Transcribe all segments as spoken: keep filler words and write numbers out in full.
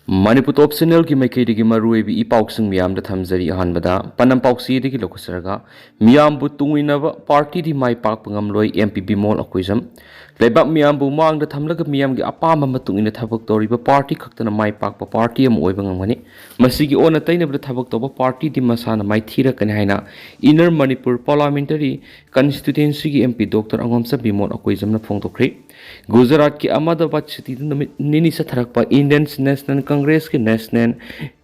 ꯃꯅꯤꯄꯨꯔ ꯇꯣꯞ ꯆꯦꯅꯦꯜꯒꯤ ꯃꯥꯏꯀꯩꯗꯒꯤ ꯃꯔꯨꯑꯣꯏꯕ ꯏ ꯄꯥꯎꯁꯤꯡ ꯃꯌꯥꯝꯗ ꯊꯝꯖꯔꯤ꯫ ꯑꯍꯥꯟꯕꯗ ꯄꯅꯝ ꯄꯥꯎꯆꯦꯗꯒꯤ ꯂꯧꯈꯠꯆꯔꯒ, ꯃꯤꯌꯥꯝꯕꯨ ꯇꯨꯡꯏꯟꯅꯕ ꯄꯥꯔꯇꯤꯗꯤ ꯃꯥꯏ ꯄꯥꯛꯄ ꯉꯝꯂꯣꯏ, ꯑꯦꯝ ꯄꯤ ꯕꯤꯃꯣꯜ ꯑꯀꯣꯏꯖꯝ꯫ ꯂꯩꯕꯥꯛ ꯃꯤꯌꯥꯝꯕꯨ ꯃꯥꯡꯗ ꯊꯝꯂꯒ ꯃꯤꯌꯥꯝꯒꯤ ꯑꯄꯥꯝꯕ ꯃꯇꯨꯡ ꯏꯟꯅ ꯊꯕꯛ ꯇꯧꯔꯤꯕ ꯄꯥꯔꯇꯤ ꯈꯛꯇꯅ ꯃꯥꯏ ꯄꯥꯛꯄ ꯄꯥꯔꯇꯤ ꯑꯃ ꯑꯣꯏꯕ ꯉꯝꯒꯅꯤ꯫ ꯃꯁꯤꯒꯤ ꯑꯣꯟꯅ ꯇꯩꯅꯕꯗ ꯊꯕꯛ ꯇꯧꯕ ꯄꯥꯔꯇꯤꯗꯤ ꯃꯁꯥꯅ ꯃꯥꯏꯊꯤꯔꯛꯀꯅꯤ ꯍꯥꯏꯅ ꯏꯟꯅꯔ ꯃꯅꯤꯄꯨꯔ ꯄꯥꯔꯂꯥꯃꯦꯟꯇꯔꯤ ꯀꯟꯁꯇꯤꯇ꯭ꯌꯨꯑꯦꯟꯁꯤꯒꯤ M P doctor Angomcha Bimol ꯑꯀꯣꯏꯖꯝꯅ ꯐꯣꯡꯗꯣꯛꯈ꯭ꯔꯤ꯫ ꯒꯨꯖꯔꯥꯠꯀꯤ ꯑꯍꯃꯗꯥꯕꯥꯗ ꯁꯤꯇꯤꯗ ꯅꯨꯃꯤꯠ ꯅꯤꯅꯤ ꯆꯠꯊꯔꯛꯄ ꯏꯟꯗꯤꯌꯟ ꯅꯦꯁꯅꯦꯜ ꯀꯪꯒ꯭ꯔꯦꯁꯀꯤ ꯅꯦꯁꯅꯦꯜ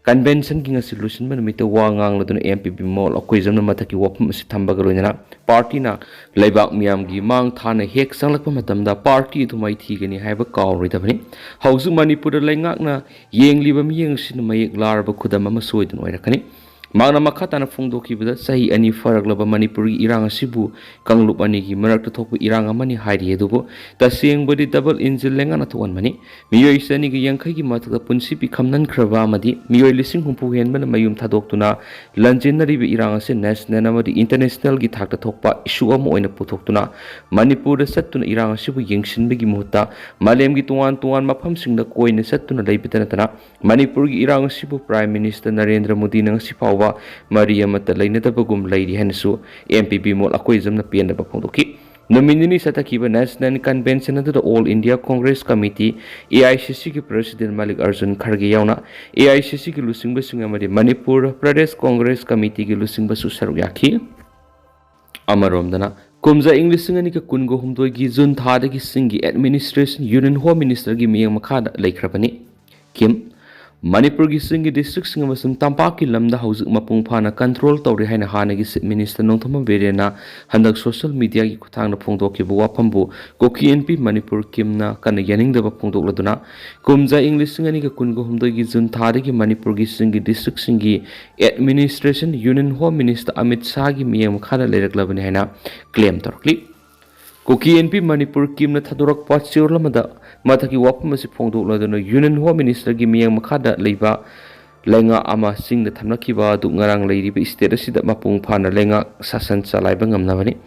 ꯀꯟꯚꯦꯟꯁꯟꯒꯤ ꯉꯁꯤ ꯂꯣꯏꯁꯤꯟꯕ ꯅꯨꯃꯤꯠꯇ ꯋꯥ ꯉꯥꯡꯂꯗꯨꯅ ꯑꯦꯝ ꯄꯤ ꯕꯤꯃꯣꯜ ꯑꯀꯣꯏꯖꯝꯅ ꯃꯊꯛꯀꯤ ꯋꯥꯐꯝ ꯑꯁꯤ ꯊꯝꯕꯒ ꯂꯣꯏꯅꯅ ꯄꯥꯔꯇꯤꯅ ꯂꯩꯕꯥꯛ ꯃꯤꯌꯥꯝꯒꯤ ꯃꯥꯡ ꯊꯥꯅ ꯍꯦꯛ ꯆꯪꯂꯛꯄ ꯃꯇꯝꯗ ꯄꯥꯔꯇꯤ ꯑꯗꯨ ꯃꯥꯏꯊꯤꯒꯅꯤ ꯍꯥꯏꯕ ꯀꯥꯎꯔꯣꯏꯗꯕꯅꯤ꯫ ꯍꯧꯖꯤꯛ ꯃꯅꯤꯄꯨꯔꯗ ꯂꯩꯉꯥꯛꯅ ꯌꯦꯡꯂꯤꯕ ꯃꯤꯠꯌꯦꯡ ꯑꯁꯤꯅ ꯃꯌꯦꯛ ꯂꯥꯔꯕ ꯈꯨꯗꯝ ꯑꯃ ꯁꯣꯏꯗꯅ ꯑꯣꯏꯔꯛꯀꯅꯤ꯫ ꯃꯍꯥꯛꯅ ꯃꯈꯥ ꯇꯥꯅ ꯐꯣꯡꯗꯣꯛꯈꯤꯕꯗ, ꯆꯍꯤ ꯑꯅꯤ ꯐꯥꯔꯛꯂꯕ ꯃꯅꯤꯄꯨꯔꯒꯤ ꯏꯔꯥꯡ ꯑꯁꯤꯕꯨ ꯀꯥꯡꯂꯨꯞ ꯑꯅꯤꯒꯤ ꯃꯔꯛꯇ ꯊꯣꯛꯄ ꯏꯔꯥꯡ ꯑꯃꯅꯤ ꯍꯥꯏꯔꯤ, ꯑꯗꯨꯕꯨ ꯇꯁꯦꯡꯕꯗꯤ ꯗꯕꯜ ꯏꯟꯖꯤꯟ ꯂꯩꯉꯥꯛꯅ ꯊꯣꯛꯍꯟꯕꯅꯤ꯫ ꯃꯤꯑꯣꯏ ꯆꯅꯤꯒ ꯌꯥꯡꯈꯩꯒꯤ ꯃꯊꯛꯇ ꯄꯨꯟꯁꯤ ꯄꯤꯈꯝꯅꯟꯈ꯭ꯔꯕ ꯑꯃꯗꯤ ꯃꯤꯑꯣꯏ ꯂꯤꯁꯤꯡ ꯍꯨꯝꯐꯨ ꯍꯦꯟꯕꯅ ꯃꯌꯨꯝ ꯊꯥꯗꯣꯛꯇꯨꯅ ꯂꯟꯖꯦꯟꯅꯔꯤꯕ ꯏꯔꯥꯡ ꯑꯁꯤ ꯅꯦꯁꯅꯦꯜ ꯑꯃꯗꯤ ꯏꯟꯇꯔꯅꯦꯁꯅꯦꯜꯒꯤ ꯊꯥꯛꯇ ꯊꯣꯛꯄ ꯏꯁꯨ ꯑꯃ ꯑꯣꯏꯅ ꯄꯨꯊꯣꯛꯇꯨꯅ ꯃꯅꯤꯄꯨꯔꯗ ꯆꯠꯇꯨꯅ ꯏꯔꯥꯡ ꯑꯁꯤꯕꯨ ꯌꯦꯡꯁꯤꯟꯕꯒꯤ ꯃꯍꯨꯠꯇ ꯃꯥꯂꯦꯝꯒꯤ ꯇꯣꯉꯥꯟ ꯇꯣꯉꯥꯟ ꯃꯐꯝꯁꯤꯡꯗ ꯀꯣꯏꯅ ꯆꯠꯇꯨꯅ ꯂꯩꯕꯇ ꯅꯠꯇꯅ ꯃꯅꯤꯄꯨꯔꯒꯤ ꯏꯔꯥꯡ ꯑꯁꯤꯕꯨ ꯄ꯭ꯔꯥꯏꯝ ꯃꯤꯅꯤꯁꯇꯔ ꯅꯔꯦꯟꯗ꯭ꯔ ꯃꯣꯗꯤꯅ ꯉꯁꯤ ꯐꯥꯎꯕ ꯃꯔꯤ ꯑꯃꯠꯇ ꯂꯩꯅꯗꯕꯒꯨꯝ ꯂꯩꯔꯤ ꯍꯥꯏꯅꯁꯨ ꯑꯦꯝ ꯄꯤ ꯕꯤꯃꯣꯜ ꯑꯀꯣꯏꯖꯝꯅ ꯄꯦꯟꯗꯕ ꯐꯣꯡꯗꯣꯛꯈꯤ꯫ ꯅꯨꯃꯤꯠ ꯅꯤꯅꯤ ꯆꯠꯊꯈꯤꯕ ꯅꯦꯁꯅꯦꯜ ꯀꯟꯚꯦꯟꯁꯟ ꯑꯗꯨꯗ all India Congress committee, A I C ꯁꯤꯒꯤ ꯄ꯭ꯔꯁꯤꯗꯦꯟ ꯃꯜꯂꯤꯛ ꯑꯔꯖꯨꯟ ꯈꯔꯒꯦ ꯌꯥꯎꯅ ꯑꯦ ꯑꯥꯏ ꯁꯤ ꯁꯤꯒꯤ ꯂꯨꯆꯤꯡꯕꯁꯤꯡ ꯑꯃꯗꯤ ꯃꯅꯤꯄꯨꯔ ꯄ꯭ꯔꯗꯦꯁ ꯀꯣꯡꯒ꯭ꯔꯦꯁ ꯀꯃꯤꯇꯤꯒꯤ ꯂꯨꯆꯤꯡꯕꯁꯨ ꯁꯔꯨꯛ ꯌꯥꯈꯤ꯫ ꯑꯃꯔꯣꯝꯗꯅ, ꯀꯨꯝꯖꯥ ꯏꯪ ꯂꯤꯁꯤꯡ ꯑꯅꯤꯒ ꯀꯨꯟꯒ ꯍꯨꯝꯗꯣꯏꯒꯤ ꯖꯨꯟ ꯊꯥꯗꯒꯤ ꯆꯤꯡꯒꯤ ꯑꯦꯗꯃꯤꯅꯤꯁꯇ꯭ꯔꯦꯁꯟ ꯌꯨꯅꯤꯌꯟ ꯍꯣꯝ ꯃꯤꯅꯤꯁꯇꯔꯒꯤ ꯃꯤꯠꯌꯦꯡ ꯃꯈꯥꯗ ꯂꯩꯈ꯭ꯔꯕꯅꯤ꯫ ꯀꯤꯝ, ꯃꯅꯤꯄꯨꯔꯒꯤ ꯆꯤꯡꯒꯤ ꯗꯤꯁꯇ꯭ꯔꯤꯛꯁꯤꯡ ꯑꯃꯁꯨꯡ ꯇꯝꯄꯥꯛꯀꯤ ꯂꯝꯗ ꯍꯧꯖꯤꯛ ꯃꯄꯨꯡ ꯐꯥꯅ ꯀꯟꯇ꯭ꯔꯣꯜ ꯇꯧꯔꯤ ꯍꯥꯏꯅ ꯍꯥꯟꯅꯒꯤ ꯆꯤꯐ ꯃꯤꯅꯤꯁꯇꯔ ꯅꯣꯡꯊꯣꯝꯕꯝ ꯕꯤꯔꯦꯟꯅ ꯍꯟꯗꯛ ꯁꯣꯁꯤꯌꯦꯜ ꯃꯤꯗꯤꯌꯥꯒꯤ ꯈꯨꯠꯊꯥꯡꯗ ꯐꯣꯡꯗꯣꯛꯈꯤꯕ ꯋꯥꯐꯝꯕꯨ ꯀꯨꯀꯤ ꯑꯦꯟ ꯄꯤ ꯃꯅꯤꯄꯨꯔ ꯀꯤꯝꯅ ꯀꯟꯅ ꯌꯥꯅꯤꯡꯗꯕ ꯐꯣꯡꯗꯣꯛꯂꯗꯨꯅ, ꯀꯨꯝꯖꯥ ꯏꯪ ꯂꯤꯁꯤꯡ ꯑꯅꯤꯒ ꯀꯨꯟꯒ ꯍꯨꯝꯗꯣꯏꯒꯤ ꯖꯨꯟ ꯊꯥꯗꯒꯤ ꯃꯅꯤꯄꯨꯔꯒꯤ ꯆꯤꯡꯒꯤ ꯗꯤꯁꯇ꯭ꯔꯤꯛꯁꯤꯡꯒꯤ administration union home minister Amit ꯁꯥꯍꯒꯤ ꯃꯤꯠꯌꯦꯡ ꯃꯈꯥꯗ ꯂꯩꯔꯛꯂꯕꯅꯤ ꯍꯥꯏꯅ ꯀ꯭ꯂꯦꯝ ꯇꯧꯔꯛꯂꯤ꯫ ꯀꯨꯀꯤ ꯑꯦꯟ ꯄꯤ ꯃꯅꯤꯄꯨꯔ ꯀꯤꯝꯅ ꯊꯥꯗꯣꯔꯛꯄ ꯆꯦꯔꯣꯜ ꯑꯃꯗ ꯃꯊꯛꯀꯤ ꯋꯥꯐꯝ ꯑꯁꯤ ꯐꯣꯡꯗꯣꯛꯂꯗꯨꯅ ꯌꯨꯅꯤꯌꯟ ꯍꯣꯝ ꯃꯤꯅꯤꯁꯇꯔꯒꯤ ꯃꯤꯠꯌꯦꯡ ꯃꯈꯥꯗ ꯂꯩꯕ ꯂꯩꯉꯥꯛ ꯑꯃ ꯆꯤꯡꯗ ꯊꯝꯂꯛꯈꯤꯕ ꯑꯗꯨ ꯉꯔꯥꯡ ꯂꯩꯔꯤꯕ ꯁ꯭ꯇꯦꯠ ꯑꯁꯤꯗ ꯃꯄꯨꯡ ꯐꯥꯅ ꯂꯩꯉꯥꯛ ꯁꯥꯁꯟ ꯆꯂꯥꯏꯕ ꯉꯝꯅꯕꯅꯤ꯫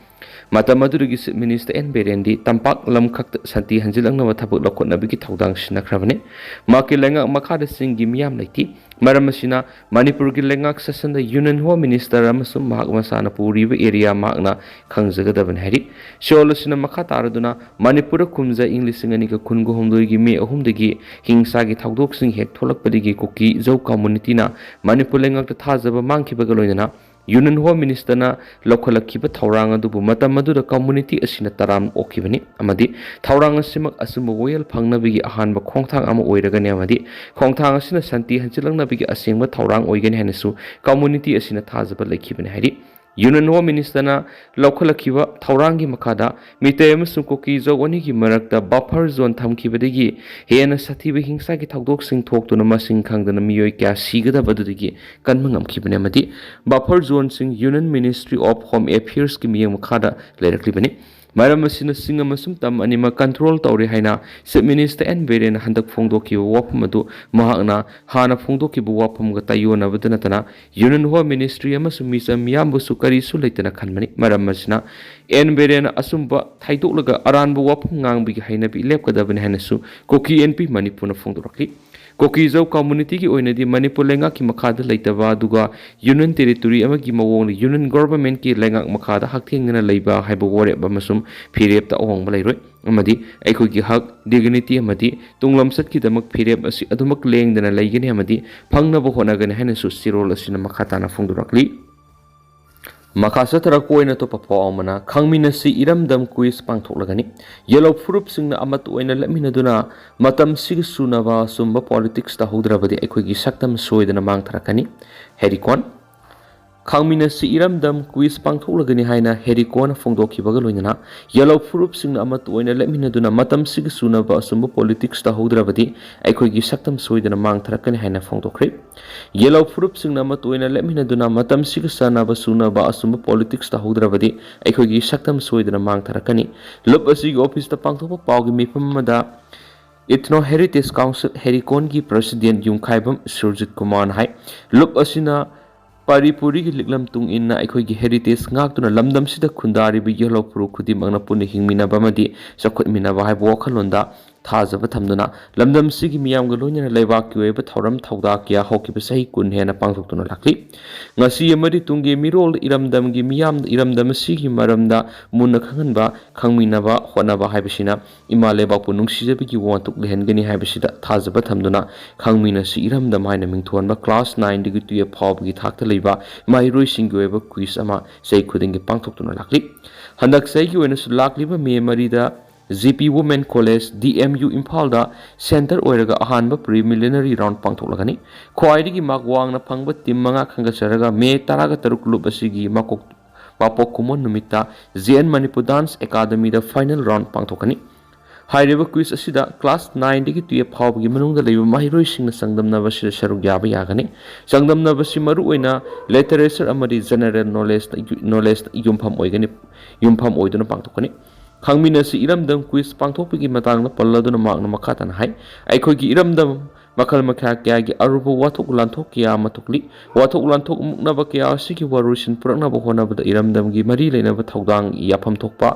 ꯃꯇꯝ ꯑꯗꯨꯗꯒꯤ Chief Minister ꯑꯦꯟ ꯕꯤꯔꯦꯟꯗꯤ ꯇꯝꯄꯥꯛ ꯂꯝꯈꯛꯇ ꯁꯥꯟꯇꯤ ꯍꯟꯖꯤꯜꯂꯛꯅꯕ ꯊꯕꯛ ꯂꯧꯈꯠꯅꯕꯒꯤ ꯊꯧꯗꯥꯡ ꯁꯤꯟꯅꯈ꯭ꯔꯕꯅꯤ꯫ ꯃꯍꯥꯛꯀꯤ ꯂꯩꯉꯥꯛ ꯃꯈꯥꯗ ꯆꯤꯡꯒꯤ ꯃꯤꯌꯥꯝ ꯂꯩꯇꯦ꯫ ꯃꯔꯝ ꯑꯁꯤꯅ ꯃꯅꯤꯄꯨꯔꯒꯤ ꯂꯩꯉꯥꯛ ꯁꯦꯁꯟꯗ Union Home Minister ꯑꯃꯁꯨꯡ ꯃꯍꯥꯛ ꯃꯁꯥꯅ ꯄꯨꯔꯤꯕ area ꯃꯍꯥꯛꯅ ꯈꯪꯖꯒꯗꯕꯅꯤ ꯍꯥꯏꯔꯤ꯫ ꯁꯤꯑꯣꯜ ꯑꯁꯤꯅ ꯃꯈꯥ ꯇꯥꯔꯗꯨꯅ ꯃꯅꯤꯄꯨꯔꯗ ꯀꯨꯝꯖꯥ ꯏꯪ ꯂꯤꯁꯤꯡ ꯑꯅꯤꯒ ꯀꯨꯟꯒꯍꯨꯝꯗꯣꯏꯒꯤ ꯃꯦ ꯑꯍꯨꯝꯗꯒꯤ ꯍꯤꯡꯁꯥꯒꯤ ꯊꯧꯗꯣꯛꯁꯤꯡ ꯍꯦꯛ ꯊꯣꯛꯂꯛꯄꯗꯒꯤ ꯀꯨꯀꯤ ꯖꯧ communityꯅ ꯃꯅꯤꯄꯨꯔ ꯂꯩꯉꯥꯛꯇ ꯊꯥꯖꯕ ꯃꯥꯡꯈꯤꯕꯒ ꯂꯣꯏꯅꯅ Union Home Ministerꯅ ꯂꯧꯈꯠꯂꯛꯈꯤꯕ ꯊꯧꯔꯥꯡ ꯑꯗꯨꯕꯨ ꯃꯇꯝ ꯑꯗꯨꯗ community ꯑꯁꯤꯅ ꯇꯔꯥꯝ ꯑꯣꯛꯈꯤꯕꯅꯤ ꯑꯃꯗꯤ ꯊꯧꯔꯥꯡ ꯑꯁꯤꯃꯛ ꯑꯆꯨꯝꯕ ꯋꯥꯌꯦꯜ ꯐꯪꯅꯕꯒꯤ ꯑꯍꯥꯟꯕ ꯈꯣꯡꯊꯥꯡ ꯑꯃ ꯑꯣꯏꯔꯒꯅꯤ ꯑꯃꯗꯤ ꯈꯣꯡꯊꯥꯡ ꯑꯁꯤꯅ ꯁꯥꯟꯇꯤ ꯍꯟꯖꯤꯜꯂꯛꯅꯕꯒꯤ ꯑꯁꯦꯡꯕ ꯊꯧꯔꯥꯡ ꯑꯣꯏꯒꯅꯤ ꯍꯥꯏꯅꯁꯨ community ꯑꯁꯤꯅ ꯊꯥꯖꯕ ꯂꯩꯈꯤꯕꯅꯤ ꯍꯥꯏꯔꯤ꯫ Union Home Ministerꯅ ꯂꯧꯈꯠꯂꯛꯈꯤꯕ ꯊꯧꯔꯥꯡꯒꯤ ꯃꯈꯥꯗ ꯃꯤꯇꯩ ꯑꯃꯁꯨꯡ ꯀꯨꯀꯤ ꯖꯧ ꯑꯅꯤꯒꯤ ꯃꯔꯛꯇ buffer zone ꯊꯝꯈꯤꯕꯗꯒꯤ ꯍꯦꯟꯅ ꯁꯥꯊꯤꯕ ꯍꯤꯡꯁꯥꯒꯤ ꯊꯧꯗꯣꯛꯁꯤꯡ ꯊꯣꯛꯇꯨꯅ ꯃꯁꯤꯡ ꯈꯪꯗꯅ ꯃꯤꯑꯣꯏ ꯀꯌꯥ ꯁꯤꯒꯗꯕ ꯑꯗꯨꯗꯒꯤ ꯀꯟꯕ ꯉꯝꯈꯤꯕꯅꯤ ꯑꯃꯗꯤ buffer zoneꯁꯤꯡ Union Ministry of Home Affairsꯀꯤ ꯃꯤꯠꯌꯦꯡ ꯃꯈꯥꯗ ꯂꯩꯔꯛꯂꯤꯕꯅꯤ꯫ ꯃꯔꯝ ꯑꯁꯤꯅ ꯆꯤꯡ ꯑꯃꯁꯨꯡ ꯇꯝ ꯑꯅꯤꯃꯛ control ꯇꯧꯔꯦ ꯍꯥꯏꯅ Chief Minister ꯑꯦꯟ ꯕꯤꯔꯦꯟꯅ ꯍꯟꯗꯛ ꯐꯣꯡꯗꯣꯛꯈꯤꯕ ꯋꯥꯐꯝ ꯑꯗꯨ ꯃꯍꯥꯛꯅ ꯍꯥꯟꯅ ꯐꯣꯡꯗꯣꯛꯈꯤꯕ ꯋꯥꯐꯝꯒ ꯇꯥꯏꯌꯣꯟꯅꯕꯗ ꯅꯠꯇꯅ Union Home Ministry ꯑꯃꯁꯨꯡ ꯃꯤꯆꯝ ꯃꯤꯌꯥꯝꯕꯨꯁꯨ ꯀꯔꯤꯁꯨ ꯂꯩꯇꯅ ꯈꯟꯕꯅꯤ꯫ ꯃꯔꯝ ꯑꯁꯤꯅ ꯑꯦꯟ ꯕꯤꯔꯦꯟꯅ ꯑꯆꯨꯝꯕ ꯊꯩꯗꯣꯛꯂꯒ ꯑꯔꯥꯟꯕ ꯋꯥꯐꯝ ꯉꯥꯡꯕꯒꯤ ꯍꯩꯅꯕꯤ ꯂꯦꯞꯀꯗꯕꯅꯤ ꯍꯥꯏꯅꯁꯨ ꯀꯨꯀꯤ ꯑꯦꯟ ꯄꯤ ꯃꯅꯤꯄꯨꯔꯅ ꯐꯣꯡꯗꯣꯔꯛꯂꯤ꯫ ꯀꯨꯀꯤ ꯖꯧ communityꯒꯤ ꯑꯣꯏꯅꯗꯤ ꯃꯅꯤꯄꯨꯔ ꯂꯩꯉꯥꯛꯀꯤ ꯃꯈꯥꯗ ꯂꯩꯇꯕ ꯑꯗꯨꯒ Union Territory ꯑꯃꯒꯤ ꯃꯑꯣꯡꯗ Union Governmentꯀꯤ ꯂꯩꯉꯥꯛ ꯃꯈꯥꯗ ꯍꯛꯊꯦꯡꯅꯅ ꯂꯩꯕ ꯍꯥꯏꯕ ꯋꯥꯔꯦꯞ ꯑꯃꯁꯨꯡ ꯐꯤꯔꯦꯞꯇ ꯑꯍꯣꯡꯕ ꯂꯩꯔꯣꯏ ꯑꯃꯗꯤ ꯑꯩꯈꯣꯏꯒꯤ ꯍꯛ, dignity ꯑꯃꯗꯤ ꯇꯨꯡꯂꯝꯆꯠꯀꯤꯗꯃꯛ ꯐꯤꯔꯦꯞ ꯑꯁꯤ ꯑꯗꯨꯃꯛ ꯂꯦꯡꯗꯅ ꯂꯩꯒꯅꯤ ꯑꯃꯗꯤ ꯐꯪꯅꯕ ꯍꯣꯠꯅꯒꯅꯤ ꯍꯥꯏꯅꯁꯨ ꯁꯤꯔꯣꯜ ꯑꯁꯤꯅ ꯃꯈꯥ ꯇꯥꯅ ꯐꯣꯡꯗꯣꯔꯛꯂꯤ꯫ ꯃꯈꯥ ꯆꯠꯊꯔꯛꯄ ꯑꯣꯏꯅ ꯑꯇꯣꯞꯄ ꯄꯥꯎ ꯑꯃꯅ, ꯈꯪꯃꯤꯟꯅꯁꯤ ꯏꯔꯝꯗꯝ quiz ꯄꯥꯡꯊꯣꯛꯂꯒꯅꯤ꯫ ꯌꯦꯜꯍꯧ ꯐꯨꯔꯨꯞꯁꯤꯡꯅ ꯑꯃꯠꯇ ꯑꯣꯏꯅ ꯂꯦꯞꯃꯤꯟꯅꯗꯨꯅ ꯃꯇꯝꯁꯤꯒ ꯆꯨꯅꯕ ꯑꯆꯨꯝꯕ politics ꯇꯧꯍꯧꯗ꯭ꯔꯕꯗꯤ ꯑꯩꯈꯣꯏꯒꯤ ꯁꯛꯇꯝ ꯁꯣꯏꯗꯅ ꯃꯥꯡꯊꯔꯛꯀꯅꯤ꯫ ꯍꯦꯔꯤꯀꯣꯟ꯫ ꯈꯪꯃꯤꯟꯅꯁꯤ ꯏꯔꯝꯗꯝ quiz ꯄꯥꯡꯊꯣꯛꯂꯒꯅꯤ ꯍꯥꯏꯅ ꯍꯦꯔꯤꯀꯣꯟꯅ ꯐꯣꯡꯗꯣꯛꯈꯤꯕꯒ ꯂꯣꯏꯅꯅ ꯌꯦꯜꯍꯧ ꯐꯨꯔꯨꯞꯁꯤꯡꯅ ꯑꯃꯠꯇ ꯑꯣꯏꯅ ꯂꯦꯞꯃꯤꯟꯅꯗꯨꯅ ꯃꯇꯝꯁꯤꯒ ꯆꯨꯅꯕ ꯑꯆꯨꯝꯕ politics ꯇꯧꯍꯧꯗ꯭ꯔꯕꯗꯤ ꯑꯩꯈꯣꯏꯒꯤ ꯁꯛꯇꯝ ꯁꯣꯏꯗꯅ ꯃꯥꯡꯊꯔꯛꯀꯅꯤ ꯍꯥꯏꯅ ꯐꯣꯡꯗꯣꯛꯈ꯭ꯔꯦ꯫ ꯌꯦꯜꯍꯧ ꯐꯨꯔꯨꯞꯁꯤꯡꯅ ꯑꯃꯠꯇ ꯑꯣꯏꯅ ꯂꯦꯞꯃꯤꯟꯅꯗꯨꯅ ꯃꯇꯝꯁꯤꯒ ꯆꯥꯟꯅꯕ ꯆꯨꯅꯕ ꯑꯆꯨꯝꯕ politics ꯇꯧꯍꯧꯗ꯭ꯔꯕꯗꯤ ꯑꯩꯈꯣꯏꯒꯤ ꯁꯛꯇꯝ ꯁꯣꯏꯗꯅ ꯃꯥꯡꯊꯔꯛꯀꯅꯤ꯫ ꯂꯨꯞ ꯑꯁꯤꯒꯤ officeꯇ ꯄꯥꯡꯊꯣꯛꯄ ꯄꯥꯎꯒꯤ ꯃꯤꯐꯝ ꯑꯃꯗ Ethno Heritage Council ꯍꯦꯔꯤꯀꯣꯟꯒꯤ president ꯌꯨꯝꯈꯥꯏꯕꯝ ꯁꯨꯔꯖꯤꯠ ꯀꯨꯃꯥꯔꯅ ꯍꯥꯏ, ꯂꯨꯞ ꯑꯁꯤꯅ ꯄꯥꯔꯤ ꯄꯨꯔꯤꯒꯤ ꯂꯤꯛꯂꯝ ꯇꯨꯡ ꯏꯟꯅ ꯑꯩꯈꯣꯏꯒꯤ heritage ꯉꯥꯛꯇꯨꯅ ꯂꯝꯗꯝꯁꯤꯗ ꯈꯨꯟꯗꯥꯔꯤꯕ ꯌꯦꯜꯍꯧ ꯐꯨꯔꯨꯞ ꯈꯨꯗꯤꯡꯃꯛꯅ ꯄꯨꯟꯅ ꯍꯤꯡꯃꯤꯟꯅꯕ ꯑꯃꯗꯤ ꯆꯥꯎꯈꯠꯃꯤꯟꯅꯕ ꯍꯥꯏꯕ ꯋꯥꯈꯜꯂꯣꯟꯗ ꯊꯥꯖꯕ ꯊꯝꯗꯨꯅ ꯂꯝꯗꯝꯁꯤꯒꯤ ꯃꯤꯌꯥꯝꯒ ꯂꯣꯏꯅꯅ ꯂꯩꯕꯥꯛꯀꯤ ꯑꯣꯏꯕ ꯊꯧꯔꯝ ꯊꯧꯗꯥ ꯀꯌꯥ ꯍꯧꯈꯤꯕ ꯆꯍꯤ ꯀꯨꯟ ꯍꯦꯟꯅ ꯄꯥꯡꯊꯣꯛꯇꯨꯅ ꯂꯥꯛꯂꯤ꯫ ꯉꯁꯤ ꯑꯃꯗꯤ ꯇꯨꯡꯒꯤ ꯃꯤꯔꯣꯜ ꯏꯔꯝꯗꯝꯒꯤ ꯃꯤꯌꯥꯝ, ꯏꯔꯝꯗꯝ ꯑꯁꯤꯒꯤ ꯃꯔꯝꯗ ꯃꯨꯟꯅ ꯈꯪꯍꯟꯕ, ꯈꯪꯃꯤꯟꯅꯕ ꯍꯣꯠꯅꯕ ꯍꯥꯏꯕꯁꯤꯅ ꯏꯃꯥ ꯂꯩꯕꯥꯛꯄꯨ ꯅꯨꯡꯁꯤꯖꯕꯒꯤ ꯋꯥꯍꯟꯊꯣꯛ ꯂꯩꯍꯟꯒꯅꯤ ꯍꯥꯏꯕꯁꯤꯗ ꯊꯥꯖꯕ ꯊꯝꯗꯨꯅ ꯈꯪꯃꯤꯟꯅꯁꯤ ꯏꯔꯝꯗꯝ ꯍꯥꯏꯅ ꯃꯤꯡꯊꯣꯟꯕ class nine ꯗꯒꯤ twelve ꯐꯥꯎꯕꯒꯤ ꯊꯥꯛꯇ ꯂꯩꯕ ꯃꯍꯩꯔꯣꯏꯁꯤꯡꯒꯤ ꯑꯣꯏꯕ quiz ꯑꯃ ꯆꯍꯤ ꯈꯨꯗꯤꯡꯒꯤ ꯄꯥꯡꯊꯣꯛꯇꯨꯅ ꯂꯥꯛꯂꯤ꯫ ꯍꯟꯗꯛ ꯆꯍꯤꯒꯤ ꯑꯣꯏꯅꯁꯨ ꯂꯥꯛꯂꯤꯕ ꯃꯦ ꯃꯔꯤꯗ G P Women College, D M U ꯏꯝꯐꯥꯜꯗ centre ꯑꯣꯏꯔꯒ ꯑꯍꯥꯟꯕ preliminary round ꯄꯥꯡꯊꯣꯛꯂꯒꯅꯤ꯫ ꯈ꯭ꯋꯥꯏꯗꯒꯤ mark ꯋꯥꯡꯅ ꯐꯪꯕ team ꯃꯉꯥ ꯈꯟꯒꯠꯆꯔꯒ ꯃꯦ ꯇꯔꯥꯒ ꯇꯔꯨꯛ ꯂꯨꯞ ꯑꯁꯤꯒꯤ ꯃꯀꯣꯛ ꯃꯄꯣꯛ ꯀꯨꯝꯑꯣꯟ ꯅꯨꯃꯤꯠꯇ J N Manipur Dance Academyꯗ final round ꯄꯥꯡꯊꯣꯛꯀꯅꯤ꯫ ꯍꯥꯏꯔꯤꯕ quiz ꯑꯁꯤꯗ class nine ꯗꯒꯤ twelve ꯐꯥꯎꯕꯒꯤ ꯃꯅꯨꯡꯗ ꯂꯩꯕ ꯃꯍꯩꯔꯣꯏꯁꯤꯡꯅ ꯆꯥꯡꯗꯝꯅꯕ ꯑꯁꯤꯗ ꯁꯔꯨꯛ ꯌꯥꯕ ꯌꯥꯒꯅꯤ꯫ ꯆꯥꯡꯗꯝꯅꯕꯁꯤ ꯃꯔꯨꯑꯣꯏꯅ literature ꯑꯃꯗꯤ general knowledge, knowledge ꯌꯨꯝꯐꯝ ꯑꯣꯏꯒꯅꯤ, ꯌꯨꯝꯐꯝ ꯑꯣꯏꯗꯨꯅ ꯄꯥꯡꯊꯣꯛꯀꯅꯤ꯫ ꯈꯪꯃꯤꯟꯅꯁꯤ ꯏꯔꯝꯗꯝ quiz ꯄꯥꯡꯊꯣꯛꯄꯒꯤ ꯃꯇꯥꯡꯗ ꯄꯜꯂꯗꯨꯅ ꯃꯍꯥꯛꯅ ꯃꯈꯥ ꯇꯥꯅ ꯍꯥꯏ, ꯑꯩꯈꯣꯏꯒꯤ ꯏꯔꯝꯗꯝ ꯃꯈꯜ ꯃꯈꯥ ꯀꯌꯥꯒꯤ ꯑꯔꯨꯕ ꯋꯥꯊꯣꯛ ꯂꯥꯟꯊꯣꯛ ꯀꯌꯥ ꯑꯃ ꯊꯣꯛꯂꯤ꯫ ꯋꯥꯊꯣꯛ ꯂꯥꯟꯊꯣꯛ ꯃꯨꯛꯅꯕ ꯀꯌꯥ ꯑꯁꯤꯒꯤ ꯋꯥꯔꯣꯏꯁꯤꯟ ꯄꯨꯔꯛꯅꯕ ꯍꯣꯠꯅꯕꯗ ꯏꯔꯝꯗꯝꯒꯤ ꯃꯔꯤ ꯂꯩꯅꯕ ꯊꯧꯗꯥꯡ ꯌꯥꯐꯝ ꯊꯣꯛꯄ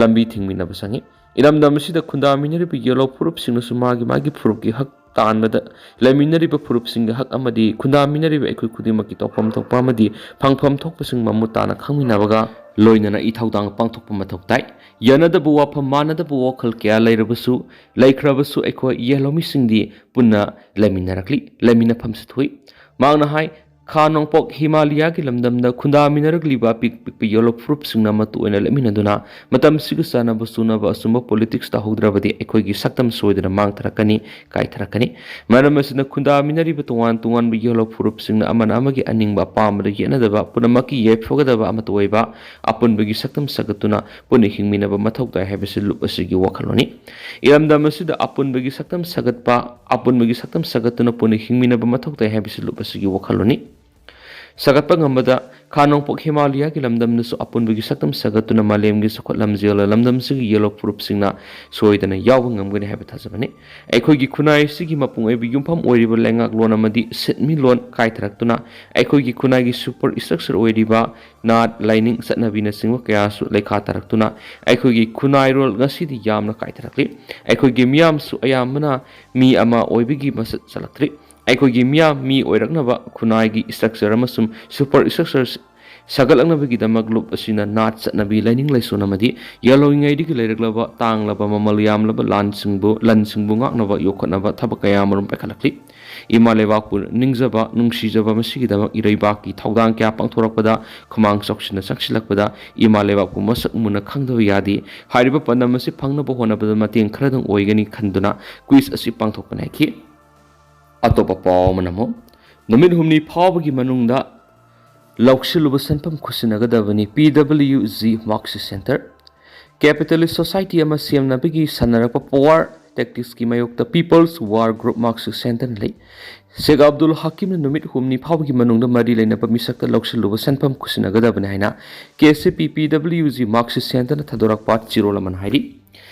ꯂꯝꯕꯤ ꯊꯤꯡꯃꯤꯟꯅꯕ ꯆꯪꯏ꯫ ꯏꯔꯝꯗꯝ ꯑꯁꯤꯗ ꯈꯨꯟꯗꯥꯃꯤꯟꯅꯔꯤꯕ ꯌꯦꯜꯍꯧ ꯐꯨꯔꯨꯞꯁꯤꯡꯅꯁꯨ ꯃꯥꯒꯤ ꯃꯥꯒꯤ ꯐꯨꯔꯨꯞꯀꯤ ꯍꯛ ꯇꯥꯟꯕꯗ ꯂꯩꯃꯤꯟꯅꯔꯤꯕ ꯐꯨꯔꯨꯞꯁꯤꯡꯒꯤ ꯍꯛ ꯑꯃꯗꯤ ꯈꯨꯟꯗꯥꯃꯤꯟꯅꯔꯤꯕ ꯑꯩꯈꯣꯏ ꯈꯨꯗꯤꯡꯃꯛꯀꯤ ꯇꯧꯐꯝ ꯊꯣꯛꯄ ꯑꯃꯗꯤ ꯐꯪꯐꯝ ꯊꯣꯛꯄꯁꯤꯡ ꯃꯃꯨꯠ ꯇꯥꯅ ꯈꯪꯃꯤꯟꯅꯕꯒ ꯂꯣꯏꯅꯅ ꯏꯊꯧꯗꯥꯡ ꯄꯥꯡꯊꯣꯛꯄ ꯃꯊꯧ ꯇꯥꯏ꯫ ꯌꯥꯅꯗꯕ ꯋꯥꯐꯝ, ꯃꯥꯟꯅꯗꯕ ꯋꯥꯈꯜ ꯀꯌꯥ ꯂꯩꯔꯕꯁꯨ, ꯂꯩꯈ꯭ꯔꯕꯁꯨ ꯑꯩꯈꯣꯏ ꯌꯦꯜꯍꯧꯃꯤꯁꯤꯡꯗꯤ ꯄꯨꯟꯅ ꯂꯩꯃꯤꯟꯅꯔꯛꯂꯤ, ꯂꯩꯃꯤꯟꯅꯐꯝꯁꯨ ꯊꯣꯛꯏ꯫ ꯃꯍꯥꯛꯅ ꯍꯥꯏ, ꯈꯥ ꯅꯣꯡꯄꯣꯛ ꯍꯤꯃꯥꯂꯌꯥꯒꯤ ꯂꯝꯗꯝꯗ ꯈꯨꯟꯗꯥꯃꯤꯟꯅꯔꯛꯂꯤꯕ ꯑꯄꯤꯛ ꯄꯤꯛꯄ ꯌꯦꯜꯍꯧ ꯐꯨꯔꯨꯞꯁꯤꯡꯅ ꯃꯇꯨ ꯑꯣꯏꯅ ꯂꯦꯞꯃꯤꯟꯅꯗꯨꯅ ꯃꯇꯝꯁꯤꯒ ꯆꯥꯟꯅꯕ ꯆꯨꯅꯕ ꯑꯆꯨꯝꯕ politics ꯇꯧꯍꯧꯗ꯭ꯔꯕꯗꯤ ꯑꯩꯈꯣꯏꯒꯤ ꯁꯛꯇꯝ ꯁꯣꯏꯗꯅ ꯃꯥꯡꯊꯔꯛꯀꯅꯤ, ꯀꯥꯏꯊꯔꯛꯀꯅꯤ꯫ ꯃꯔꯝ ꯑꯁꯤꯅ ꯈꯨꯟꯗꯥꯃꯤꯟꯅꯔꯤꯕ ꯇꯣꯉꯥꯟ ꯇꯣꯉꯥꯟꯕ ꯌꯦꯜꯍꯧ ꯐꯨꯔꯨꯞꯁꯤꯡꯅ ꯑꯃꯅ ꯑꯃꯒꯤ ꯑꯅꯤꯡꯕ ꯑꯄꯥꯝꯕꯗ ꯌꯦꯠꯅꯗꯕ, ꯄꯨꯝꯅꯃꯛꯀꯤ ꯌꯥꯏꯐꯒꯗꯕ ꯑꯃꯠꯇ ꯑꯣꯏꯕ ꯑꯄꯨꯟꯕꯒꯤ ꯁꯛꯇꯝ ꯁꯥꯒꯠꯇꯨꯅ ꯄꯨꯟꯅ ꯍꯤꯡꯃꯤꯟꯅꯕ ꯃꯊꯧ ꯇꯥꯏ ꯍꯥꯏꯕꯁꯤ ꯂꯨꯞ ꯑꯁꯤꯒꯤ ꯋꯥꯈꯜꯂꯣꯟꯅꯤ꯫ ꯏꯔꯝꯗꯝ ꯑꯁꯤꯗ ꯑꯄꯨꯟꯕꯒꯤ ꯁꯛꯇꯝ ꯁꯥꯒꯠꯄ, ꯑꯄꯨꯟꯕꯒꯤ ꯁꯛꯇꯝ ꯁꯥꯒꯠꯇꯨꯅ ꯄꯨꯟꯅ ꯍꯤꯡꯃꯤꯟꯅꯕ ꯃꯊꯧ ꯇꯥꯏ ꯍꯥꯏꯕꯁꯤ ꯂꯨꯞ ꯑꯁꯤꯒꯤ ꯋꯥꯈꯜꯂꯣꯟꯅꯤ꯫ ꯁꯥꯒꯠꯄ ꯉꯝꯕꯗ ꯈꯥ ꯅꯣꯡꯄꯣꯛ ꯍꯤꯃꯥꯂꯌꯥꯒꯤ ꯂꯝꯗꯝꯗꯁꯨ ꯑꯄꯨꯟꯕꯒꯤ ꯁꯛꯇꯝ ꯁꯥꯒꯠꯇꯨꯅ ꯃꯥꯂꯦꯝꯒꯤ ꯆꯥꯎꯈꯠ ꯂꯝꯖꯦꯜꯗ ꯂꯝꯗꯝꯁꯤꯒꯤ ꯌꯦꯜꯂꯣ ꯐꯨꯔꯨꯞꯁꯤꯡꯅ ꯁꯣꯏꯗꯅ ꯌꯥꯎꯕ ꯉꯝꯒꯅꯤ ꯍꯥꯏꯕ ꯊꯥꯖꯕꯅꯤ꯫ ꯑꯩꯈꯣꯏꯒꯤ ꯈꯨꯟꯅꯥꯏ ꯑꯁꯤꯒꯤ ꯃꯄꯨꯡ ꯑꯣꯏꯕ ꯌꯨꯝꯐꯝ ꯑꯣꯏꯔꯤꯕ ꯂꯩꯉꯥꯛꯂꯣꯟ ꯑꯃꯗꯤ ꯁꯦꯟꯃꯤꯠꯂꯣꯟ ꯀꯥꯏꯊꯔꯛꯇꯨꯅ ꯑꯩꯈꯣꯏꯒꯤ ꯈꯨꯟꯅꯥꯏꯒꯤ ꯁꯨꯄꯔ ꯏꯁꯇ꯭ꯔꯛꯆꯔ ꯑꯣꯏꯔꯤꯕ ꯅꯥꯠ, ꯂꯥꯏꯅꯤꯡ, ꯆꯠꯅꯕꯤꯅꯆꯤꯡꯕ ꯀꯌꯥꯁꯨ ꯂꯩꯈꯥ ꯇꯥꯔꯛꯇꯨꯅ ꯑꯩꯈꯣꯏꯒꯤ ꯈꯨꯟꯅꯥꯏꯔꯣꯜ ꯉꯁꯤꯗꯤ ꯌꯥꯝꯅ ꯀꯥꯏꯊꯔꯛꯂꯤ꯫ ꯑꯩꯈꯣꯏꯒꯤ ꯃꯤꯌꯥꯝꯁꯨ ꯑꯌꯥꯝꯕꯅ ꯃꯤ ꯑꯃ ꯑꯣꯏꯕꯒꯤ ꯃꯁꯛ ꯆꯜꯂꯛꯇ꯭ꯔꯤ꯫ ꯑꯩꯈꯣꯏꯒꯤ ꯃꯤꯌꯥꯝ ꯃꯤ ꯑꯣꯏꯔꯛꯅꯕ ꯈꯨꯟꯅꯥꯏꯒꯤ ꯏꯁꯇ꯭ꯔꯛꯆꯔ ꯑꯃꯁꯨꯡ ꯁꯨꯄꯔ ꯏꯁꯇ꯭ꯔꯛꯆꯔ ꯁꯥꯒꯠꯂꯛꯅꯕꯒꯤꯗꯃꯛ ꯂꯨꯞ ꯑꯁꯤꯅ ꯅꯥꯠ, ꯆꯠꯅꯕꯤ, ꯂꯥꯏꯅꯤꯡ ꯂꯥꯏꯁꯣꯟ ꯑꯃꯗꯤ ꯌꯥꯜꯍꯧꯔꯤꯉꯩꯗꯒꯤ ꯂꯩꯔꯛꯂꯕ ꯇꯥꯡꯂꯕ ꯃꯃꯜ ꯌꯥꯝꯂꯕ ꯂꯟꯁꯤꯡꯕꯨ, ꯂꯟꯁꯤꯡꯕꯨ ꯉꯥꯛꯅꯕ ꯌꯣꯛꯈꯠꯅꯕ ꯊꯕꯛ ꯀꯌꯥ ꯑꯃꯔꯣꯝ ꯄꯥꯏꯈꯠꯂꯛꯂꯤ꯫ ꯏꯃꯥ ꯂꯩꯕꯥꯛꯄꯨ ꯅꯤꯡꯖꯕ, ꯅꯨꯡꯁꯤꯖꯕ, ꯃꯁꯤꯒꯤꯗꯃꯛ ꯏꯔꯩꯕꯥꯛꯀꯤ ꯊꯧꯗꯥꯡ ꯀꯌꯥ ꯄꯥꯡꯊꯣꯔꯛꯄꯗ ꯈꯨꯃꯥꯡ ꯆꯥꯎꯁꯤꯟꯅ ꯆꯪꯁꯤꯜꯂꯛꯄꯗ ꯏꯃꯥ ꯂꯩꯕꯥꯛꯄꯨ ꯃꯁꯛ ꯃꯨꯟꯅ ꯈꯪꯗꯕ ꯌꯥꯗꯦ꯫ ꯍꯥꯏꯔꯤꯕ ꯄꯥꯟꯗꯝ ꯑꯁꯤ ꯐꯪꯅꯕ ꯍꯣꯠꯅꯕꯗ ꯃꯇꯦꯡ ꯈꯔꯗꯪ ꯑꯣꯏꯒꯅꯤ ꯈꯟꯗꯨꯅ ꯀ꯭ꯋꯤꯖ ꯑꯁꯤ ꯄꯥꯡꯊꯣꯛꯄꯅꯤ ꯍꯥꯏꯈꯤ꯫ ꯑꯇꯣꯞꯄ ꯄꯥꯎ ꯑꯃꯅ ꯑꯃꯨꯛ, ꯅꯨꯃꯤꯠ ꯍꯨꯝꯅꯤ ꯐꯥꯎꯕꯒꯤ ꯃꯅꯨꯡꯗ ꯂꯧꯁꯤꯜꯂꯨꯕ ꯁꯦꯟꯐꯝ ꯈꯨꯠꯁꯤꯟꯅꯒꯗꯕꯅꯤ P W G Marxist centre. Capitalist society ꯑꯃ ꯁꯦꯝꯅꯕꯒꯤ ꯁꯥꯟꯅꯔꯛꯄ ꯄꯋꯥꯔ ꯇꯦꯛꯇꯤꯛꯁꯀꯤ ꯃꯥꯌꯣꯛꯇ ꯄꯤꯄꯜꯁ ꯋꯥꯔ ꯒ꯭ꯔꯨꯞ ꯃꯥꯔꯛꯁꯤꯠ ꯁꯦꯟꯇꯔꯅ ꯂꯩ꯫ ꯁꯦꯒ ꯑꯕꯗꯨꯜ ꯍꯀꯤꯝꯅ ꯅꯨꯃꯤꯠ ꯍꯨꯝꯅꯤ ꯐꯥꯎꯕꯒꯤ ꯃꯅꯨꯡꯗ ꯃꯔꯤ ꯂꯩꯅꯕ ꯃꯤꯁꯛꯇ ꯂꯧꯁꯤꯜꯂꯨꯕ ꯁꯦꯟꯐꯝ ꯈꯨꯠꯁꯤꯟꯅꯒꯗꯕꯅꯤ ꯍꯥꯏꯅ ꯀꯦ ꯁꯤ ꯄꯤ ꯄꯤ ꯗꯕ꯭ꯂꯤꯎ ꯖꯤ ꯃꯥꯔꯛꯁꯤꯠ ꯁꯦꯟꯇꯔꯅ ꯊꯥꯗꯣꯔꯛꯄ ꯆꯦꯔꯣꯜ ꯑꯃꯅ ꯍꯥꯏꯔꯤ꯫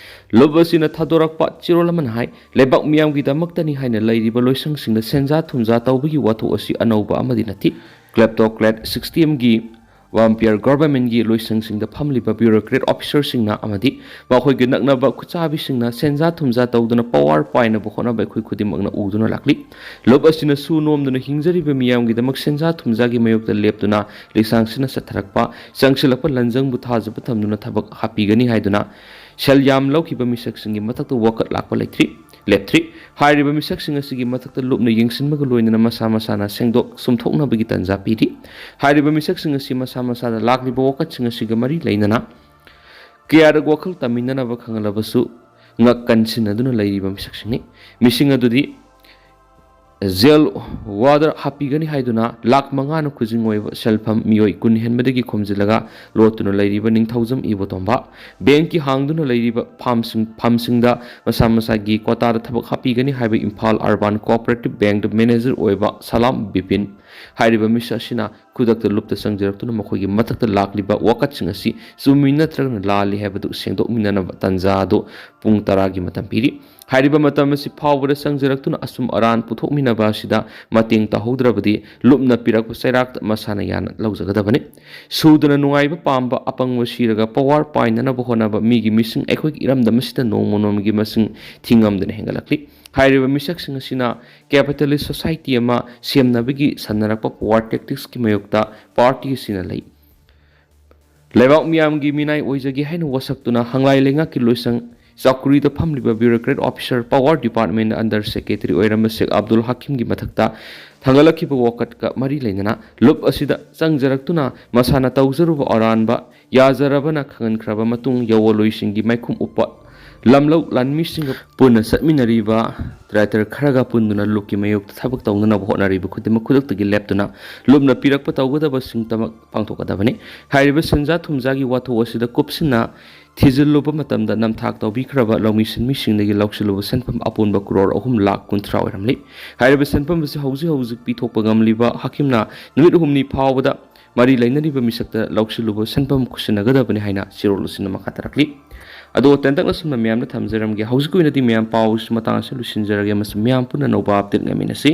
ꯂꯨꯞ ꯑꯁꯤꯅ ꯊꯥꯗꯣꯔꯛꯄ ꯆꯦꯔꯣꯜ ꯑꯃꯅ ꯍꯥꯏ, ꯂꯩꯕꯥꯛ ꯃꯤꯌꯥꯝꯒꯤꯗꯃꯛꯇꯅꯤ ꯍꯥꯏꯅ ꯂꯩꯔꯤꯕ ꯂꯣꯏꯁꯪꯁꯤꯡꯗ ꯁꯦꯟꯖꯥ ꯊꯨꯝꯖꯥ ꯇꯧꯕꯒꯤ ꯋꯥꯊꯣꯛ ꯑꯁꯤ ꯑꯅꯧꯕ ꯑꯃꯗꯤ ꯅꯠꯇꯦ꯫ ꯀ꯭ꯂꯦꯞꯇꯣꯀ꯭ꯔꯦꯠ ꯁꯤꯁꯇꯦꯝꯒꯤ ꯋꯥꯝꯄꯤꯌꯔ ꯒꯣꯚꯔꯟꯃꯦꯟꯠꯀꯤ ꯂꯣꯏꯁꯪꯁꯤꯡꯗ ꯐꯝꯂꯤꯕ ꯕ꯭ꯌꯨꯔꯣꯀ꯭ꯔꯦꯠ ꯑꯣꯐꯤꯁꯔꯁꯤꯡꯅ ꯑꯃꯗꯤ ꯃꯈꯣꯏꯒꯤ ꯅꯛꯅꯕ ꯈꯨꯠꯆꯥꯕꯤꯁꯤꯡꯅ ꯁꯦꯟꯖꯥ ꯊꯨꯝꯖꯥ ꯇꯧꯗꯨꯅ ꯄꯋꯥꯔ ꯄꯥꯏꯅꯕ ꯍꯣꯠꯅꯕ ꯑꯩꯈꯣꯏ ꯈꯨꯗꯤꯡꯃꯛꯅ ꯎꯗꯨꯅ ꯂꯥꯛꯂꯤ꯫ ꯂꯨꯞ ꯑꯁꯤꯅ ꯁꯨ ꯅꯣꯝꯗꯨꯅ ꯍꯤꯡꯖꯔꯤꯕ ꯃꯤꯌꯥꯝꯒꯤꯗꯃꯛ ꯁꯦꯟꯖꯥ ꯊꯨꯝꯖꯥꯒꯤ ꯃꯥꯌꯣꯛꯇ ꯂꯦꯞꯇꯨꯅ ꯂꯤꯁꯥꯡꯁꯤꯟꯅ ꯆꯠꯊꯔꯛꯄ, ꯆꯪꯁꯤꯜꯂꯛꯄ ꯂꯟꯖꯪꯕꯨ ꯊꯥꯖꯕ ꯊꯝꯗꯨꯅ ꯊꯕꯛ ꯍꯥꯞꯄꯤꯒꯅꯤ ꯍꯥꯏꯗꯨꯅ ꯁꯦꯜ ꯌꯥꯝ ꯂꯧꯈꯤꯕ ꯃꯤꯁꯛꯁꯤꯡꯒꯤ ꯃꯊꯛꯇ ꯋꯥꯀꯠ ꯂꯥꯛꯄ ꯂꯩꯇ꯭ꯔꯤ꯫ ꯂꯦꯞꯇ꯭ꯔꯤ꯫ ꯍꯥꯏꯔꯤꯕ ꯃꯤꯁꯛꯁꯤꯡ ꯑꯁꯤꯒꯤ ꯃꯊꯛꯇ ꯂꯨꯞꯅ ꯌꯦꯡꯁꯤꯟꯕꯒ ꯂꯣꯏꯅꯅ ꯃꯁꯥ ꯃꯁꯥꯅ ꯁꯦꯡꯗꯣꯛ ꯆꯨꯝꯊꯣꯛꯅꯕꯒꯤ ꯇꯥꯟꯖꯥ ꯄꯤꯔꯤ꯫ ꯍꯥꯏꯔꯤꯕ ꯃꯤꯁꯛꯁꯤꯡ ꯑꯁꯤ ꯃꯁꯥ ꯃꯁꯥꯗ ꯂꯥꯛꯂꯤꯕ ꯋꯥꯀꯠꯁꯤꯡ ꯑꯁꯤꯒ ꯃꯔꯤ ꯂꯩꯅꯅ ꯀꯌꯥꯔꯛ ꯋꯥꯈꯜ ꯇꯥꯃꯤꯟꯅꯅꯕ ꯈꯪꯍꯜꯂꯕꯁꯨ ꯉꯛ ꯀꯟꯁꯤꯟꯅꯗꯨꯅ ꯂꯩꯔꯤꯕ ꯃꯤꯁꯛꯁꯤꯡꯅꯤ꯫ ꯃꯤꯁꯤꯡ ꯑꯗꯨꯗꯤ ꯖꯦꯜ ꯋꯥꯔꯗ ꯍꯥꯞꯄꯤꯒꯅꯤ ꯍꯥꯏꯗꯨꯅ ꯂꯥꯈ ꯃꯉꯥꯅ ꯈꯨꯖꯤꯡ ꯑꯣꯏꯕ ꯁꯦꯜꯐꯝ ꯃꯤꯑꯣꯏ ꯀꯨꯟ ꯍꯦꯟꯕꯗꯒꯤ ꯈꯣꯝꯖꯤꯜꯂꯒ ꯂꯣꯠꯇꯨꯅ ꯂꯩꯔꯤꯕ ꯅꯤꯡꯊꯧꯖꯝ ꯏꯕꯣꯇꯣꯝꯕ, ꯕꯦꯡꯛꯀꯤ ꯍꯥꯡꯗꯨꯅ ꯂꯩꯔꯤꯕ ꯐꯥꯝꯁꯤꯡ, ꯐꯥꯝꯁꯤꯡꯗ ꯃꯁꯥ ꯃꯁꯥꯒꯤ ꯀꯣꯇꯥꯗ ꯊꯕꯛ ꯍꯥꯞꯄꯤꯒꯅꯤ ꯍꯥꯏꯕ ꯏꯝꯐꯥꯜ ꯑꯔꯕꯥꯟ ꯀꯣꯑꯣꯄꯔꯦꯇꯤꯚ ꯕꯦꯡꯛꯇ ꯃꯦꯅꯦꯖꯔ ꯑꯣꯏꯕ ꯁꯂꯥꯝ ꯕꯤꯄꯤꯟ, ꯍꯥꯏꯔꯤꯕ ꯃꯤꯁꯛ ꯑꯁꯤꯅ ꯈꯨꯗꯛꯇ ꯂꯨꯞꯇ ꯆꯪꯖꯔꯛꯇꯨꯅ ꯃꯈꯣꯏꯒꯤ ꯃꯊꯛꯇ ꯂꯥꯛꯂꯤꯕ ꯋꯥꯀꯠꯁꯤꯡ ꯑꯁꯤ ꯆꯨꯝꯃꯤ ꯅꯠꯇ꯭ꯔꯒꯅ ꯂꯥꯜꯂꯤ ꯍꯥꯏꯕꯗꯨ ꯁꯦꯡꯗꯣꯛꯃꯤꯟꯅꯅꯕ ꯇꯥꯟꯖꯥ ꯑꯗꯨ ꯄꯨꯡ ꯇꯔꯥꯒꯤ ꯃꯇꯝ ꯄꯤꯔꯤ꯫ ꯍꯥꯏꯔꯤꯕ ꯃꯇꯝ ꯑꯁꯤ ꯐꯥꯎꯕꯗ ꯆꯪꯖꯔꯛꯇꯨꯅ ꯑꯆꯨꯝ ꯑꯔꯥꯟ ꯄꯨꯊꯣꯛꯃꯤꯟꯅꯕ ꯑꯁꯤꯗ ꯃꯇꯦꯡ ꯇꯧꯍꯧꯗ꯭ꯔꯕꯗꯤ ꯂꯨꯞꯅ ꯄꯤꯔꯛꯄ ꯆꯩꯔꯥꯛꯇ ꯃꯁꯥꯅ ꯌꯥꯅ ꯂꯧꯖꯒꯗꯕꯅꯤ꯫ ꯁꯨꯗꯅ ꯅꯨꯡꯉꯥꯏꯕ ꯄꯥꯝꯕ, ꯑꯄꯪꯕ ꯁꯤꯔꯒ ꯄꯋꯥꯔ ꯄꯥꯏꯅꯅꯕ ꯍꯣꯠꯅꯕ ꯃꯤꯒꯤ ꯃꯤꯁꯤꯡ ꯑꯩꯈꯣꯏꯒꯤ ꯏꯔꯝꯗꯝ ꯑꯁꯤꯗ ꯅꯣꯡꯃ ꯅꯣꯡꯃꯒꯤ ꯃꯁꯤꯡ ꯊꯤꯉꯝꯗꯅ ꯍꯦꯟꯒꯠꯂꯛꯂꯤ꯫ ꯍꯥꯏꯔꯤꯕ ꯃꯤꯁꯛꯁꯤꯡ ꯑꯁꯤꯅ ꯀꯦꯄꯤꯇꯦꯂꯤꯁ ꯁꯣꯁꯥꯏꯇꯤ ꯑꯃ ꯁꯦꯝꯅꯕꯒꯤ ꯁꯥꯟꯅꯔꯛꯄ ꯄꯋꯥꯔ ꯇꯦꯛꯇꯤꯛꯁꯀꯤ ꯃꯥꯌꯣꯛꯇ ꯄꯥꯔꯇꯤ ꯑꯁꯤꯅ ꯂꯩ꯫ ꯂꯩꯕꯥꯛ ꯃꯤꯌꯥꯝꯒꯤ ꯃꯤꯅꯥꯏ ꯑꯣꯏꯖꯒꯦ ꯍꯥꯏꯅ ꯋꯥꯁꯛꯇꯨꯅ ꯍꯪꯂꯥꯏ ꯂꯩꯉꯥꯛꯀꯤ ꯂꯣꯏꯁꯪ ꯆꯧꯀ꯭ꯔꯤꯗ ꯐꯝꯂꯤꯕ ꯕ꯭ꯌꯨꯔꯣꯀ꯭ꯔꯦꯠ ꯑꯣꯐꯤꯁꯔ, ꯄꯋꯥꯔ ꯗꯤꯄꯥꯔꯠꯃꯦꯟꯗ ꯑꯟꯗꯔ ꯁꯦꯀ꯭ꯔꯦꯇꯔꯤ ꯑꯣꯏꯔꯝꯕ ꯁꯦꯈ ꯑꯕꯗꯨꯜ ꯍꯀꯤꯝꯒꯤ ꯃꯊꯛꯇ ꯊꯥꯡꯒꯠꯂꯛꯈꯤꯕ ꯋꯥꯀꯠꯀ ꯃꯔꯤ ꯂꯩꯅꯅ ꯂꯨꯞ ꯑꯁꯤꯗ ꯆꯪꯖꯔꯛꯇꯨꯅ ꯃꯁꯥꯅ ꯇꯧꯖꯔꯨꯕ ꯑꯔꯥꯟꯕ ꯌꯥꯖꯔꯕꯅ ꯈꯪꯍꯟꯈ꯭ꯔꯕ ꯃꯇꯨꯡ, ꯌꯥꯑꯣꯟꯂꯣꯏꯁꯤꯡꯒꯤ ꯃꯥꯏꯈꯨꯝ ꯎꯞꯄ ꯂꯝꯂꯧ ꯂꯥꯟꯃꯤꯁꯤꯡꯒ ꯄꯨꯟꯅ ꯆꯠꯃꯤꯟꯅꯔꯤꯕ ꯇ꯭ꯔꯦꯇꯔ ꯈꯔꯒ ꯄꯨꯟꯗꯨꯅ ꯂꯨꯞꯀꯤ ꯃꯥꯌꯣꯛꯇ ꯊꯕꯛ ꯇꯧꯅꯅꯕ ꯍꯣꯠꯅꯔꯤꯕ ꯈꯨꯗꯤꯡꯃꯛ ꯈꯨꯗꯛꯇꯒꯤ ꯂꯦꯞꯇꯨꯅ ꯂꯨꯞꯅ ꯄꯤꯔꯛꯄ ꯇꯧꯒꯗꯕꯁꯤꯡꯇꯃꯛ ꯄꯥꯡꯊꯣꯛꯀꯗꯕꯅꯤ꯫ ꯍꯥꯏꯔꯤꯕ ꯁꯦꯟꯖꯥ ꯊꯨꯝꯖꯥꯒꯤ ꯋꯥꯊꯣꯛ ꯑꯁꯤꯗ ꯀꯨꯞꯁꯤꯟꯅ ꯊꯤꯖꯤꯜꯂꯨꯕ ꯃꯇꯝꯗ ꯅꯝꯊꯥꯛ ꯇꯧꯕꯤꯈ꯭ꯔꯕ ꯂꯧꯃꯤ ꯁꯤꯟꯃꯤꯁꯤꯡꯗꯒꯤ ꯂꯧꯁꯤꯜꯂꯨꯕ ꯁꯦꯟꯐꯝ ꯑꯄꯨꯟꯕ ꯀ꯭ꯔꯣꯔ ꯑꯍꯨꯝ ꯂꯥꯈ ꯀꯨꯟꯊ꯭ꯔꯥ ꯑꯣꯏꯔꯝꯂꯤ꯫ ꯍꯥꯏꯔꯤꯕ ꯁꯦꯟꯐꯝ ꯑꯁꯤ ꯍꯧꯖꯤꯛ ꯍꯧꯖꯤꯛ ꯄꯤꯊꯣꯛꯄ ꯉꯝꯂꯤꯕ ꯍꯀꯤꯝꯅ ꯅꯨꯃꯤꯠ ꯍꯨꯝꯅꯤ ꯐꯥꯎꯕꯗ ꯃꯔꯤ ꯂꯩꯅꯔꯤꯕ ꯃꯤꯁꯛꯇ ꯂꯧꯁꯤꯜꯂꯨꯕ ꯁꯦꯟꯐꯝ ꯈꯨꯠꯁꯤꯟꯅꯒꯗꯕꯅꯤ ꯍꯥꯏꯅ ꯆꯦꯔꯣꯜ ꯑꯁꯤꯅ ꯃꯈꯥ ꯇꯥꯔꯛꯂꯤ꯫ ꯑꯗꯣ ꯇꯦꯟꯇꯛꯅ ꯁꯨꯝꯅ ꯃꯌꯥꯝꯗ ꯊꯝꯖꯔꯝꯒꯦ꯫ ꯍꯧꯖꯤꯛꯀꯤ ꯑꯣꯏꯅꯗꯤ ꯃꯌꯥꯝ ꯄꯥꯎ ꯑꯁꯤ ꯃꯇꯥꯡ ꯑꯁꯤꯗ ꯂꯣꯏꯁꯤꯟꯖꯔꯒꯦ꯫ ꯃꯁꯤ ꯃꯌꯥꯝ ꯄꯨꯟꯅ ꯑꯅꯧꯕ ꯑꯞꯗꯦꯠ ꯉꯥꯏꯃꯤꯟꯅꯁꯤ꯫